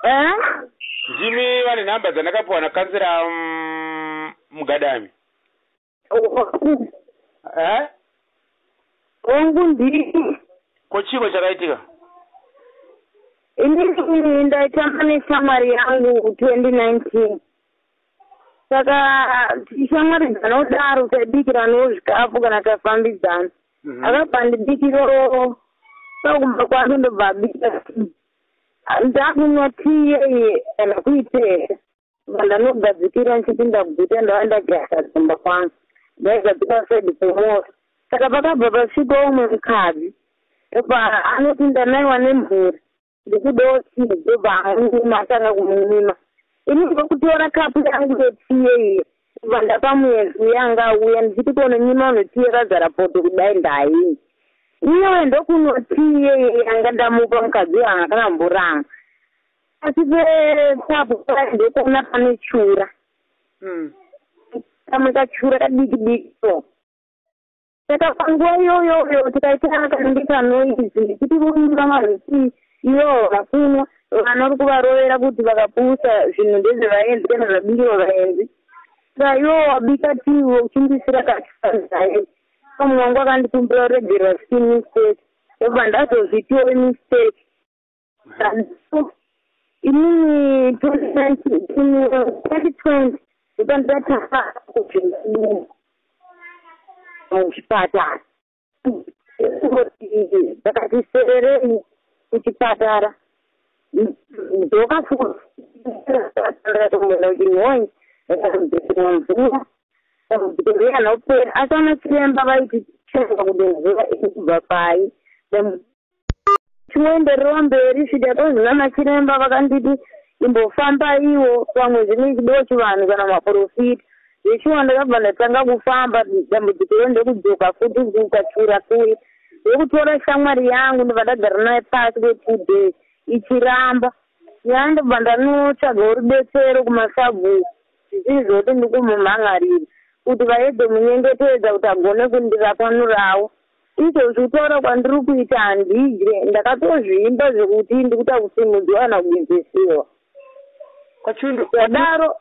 Eh? Ndimi vane nhamba dzandakapiwa nakansela Mugadami? Eh? Hongu, ndini. Ko chiko chakaitika? Inini ndaitamba neshamwari yangu 2019, saka tishamwari dzanodaro, taibikiranawo zvikafu kana tafambidzana. Akabva ndibikirawo pakumba kwake, ndobva abika tii. Ndakunwa tii iyeye kana kuiteka, bva ndanogadzikira ndichiti ndaguta, ndava ndagara kumba kwangu, ndaigadzika saidi pemoto. Saka pakabva pasvika umwe mukadzi, ndobva anoti, "Ndanaiwa nemvura, ndikudawo tii." Ndobva amunyima, atanga kumunyima. Ini ndokutora kapu yangu yetii iye, ndobva ndapa muenzi uya anga auya, ndichiti, "Kononyima unhu tii yakazara poto kudai, ndaini?" Iyewe ndokunwa tii iyeye yanga ndamupa mukadzi uyo anga kana mborama. Asi pepapo pai ndokuona pane chura, kamwe kachura kadiki diki. So saka panguva iyoyoyo tikaita kanenge kanoise, ndichiti kunyima vanhu tii, ivovo vakunwa, vana uri kuvarovera kuti vakapusa, zvinhu ndezvevaenzi kana zvabikirwa vaenzi. Saka iwo wabika tii uchindisira kachura naye. Mumwe wangu akandikumbira kuregerwa zvichi mistake, ndobva ndazozvitiwo mistake. Inini 2020 ndobva ndatanga kuzvimba muchipatara. Ndakati sererei kuchipatara, dzoka futi ndakatomboenda kuChinhoyi, ndakadzokera mvura, dambudziko riyana kupera. Asi ana chiremba vaiti changa kuti mvura iri kubva pai. Chimoenderera mberi svika tozi namachiremba vakanditi imbofambaiwo, pamwe zvine chidiwo chivanhu kana maprofita. Zvechiwa ndakabva ndatanga kufamba, dambudziko ro ndekudzoka futi kukachura kuya. Ndekutora shamwari yangu, ndobva ndagara naye pasi kwe2 days, ichiramba nyaya. Ndobva ndanotsvagawo rubetsero kumasabhuku, zvisiri zvoti ndikumumhan'arira, kuti vaedze munyengetedza kuti agone kundirapanurawo. Izvozvi kutaura kwandiri kuita, handidye, ndakatozvimba zvekuti ndikuita kusimudzwa kana kugezesiwa. Kwachundu? Zvadaro.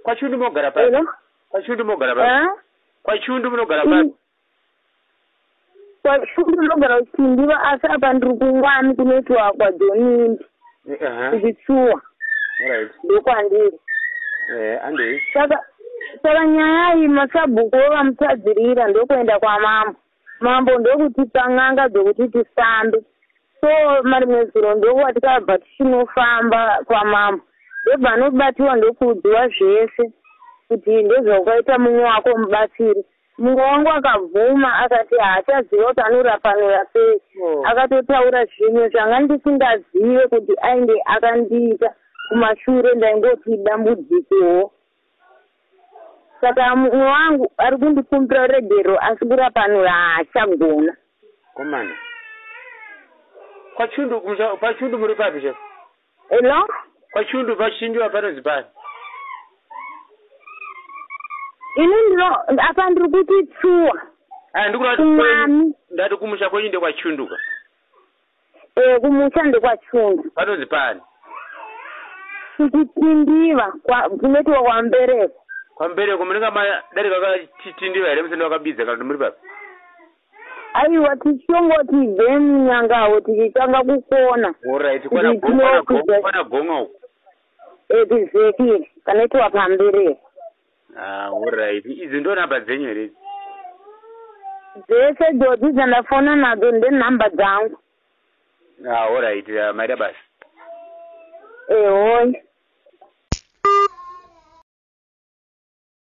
Kwachundu mogara papi? Elo? Kwachundu mogara papi? Eh? Kwachundu munogara papi? Kwachundu ndinogara kuChindiva, asi apa ndiri kungwani kunoitwa kwaJonindi, kuchitsuwa. Ndokwandiri. Andei. Saka nyaya iyi masabhuku vamutadzirira, ndokuenda kwamambo. Mambo ndokutipa n'anga dzokuti tifambe. So marimwe zuro ndokuva tikabva tichinofamba kwamambo, ndobva anobatiwa, ndokuudziwa zvese kuti ndozvaukaita mumwe wako mubatsiri. Mumwe wangu akabvuma, akati haachaziva kuti anorapanura sei. Akatotaura zvimwe zvanga ndisingazive kuti ainge akandiita kumashure, ndaingoti dambudzikowo. Saka mumwe wangu ari kundikumbira regero, asi kurapanura haachagona. Komana, kwachundu kwachundu muri papi chef? Elo? Kwachundu, pachindiwa panonzi pani? Ini ndino apa ndiri kuti tsuwa. Aya, ndikuda Kumwami. Ndati kumusha kwenyu ndekwachunduka? E, kumusha ndekwachundu. Panonzi pani? Kuchitindiva, kunoitiwa kwaMbereko. Kwambereko. Munenge madarika kachitindiva here, musende wakabidza, kana kuti muri papi? Aiwa, tichingoti ibve munyangawo tichitanga kukona. Alright, kwana gonga uko. Exactly, kanoitiwa pambereko. Ah, alright. Idzi ndo nhamba dzenyu here idzi? Dzese dzodzi dzandafona nadzo ndenhamba dzangu. Ah, alright, maita basa. Ehoi.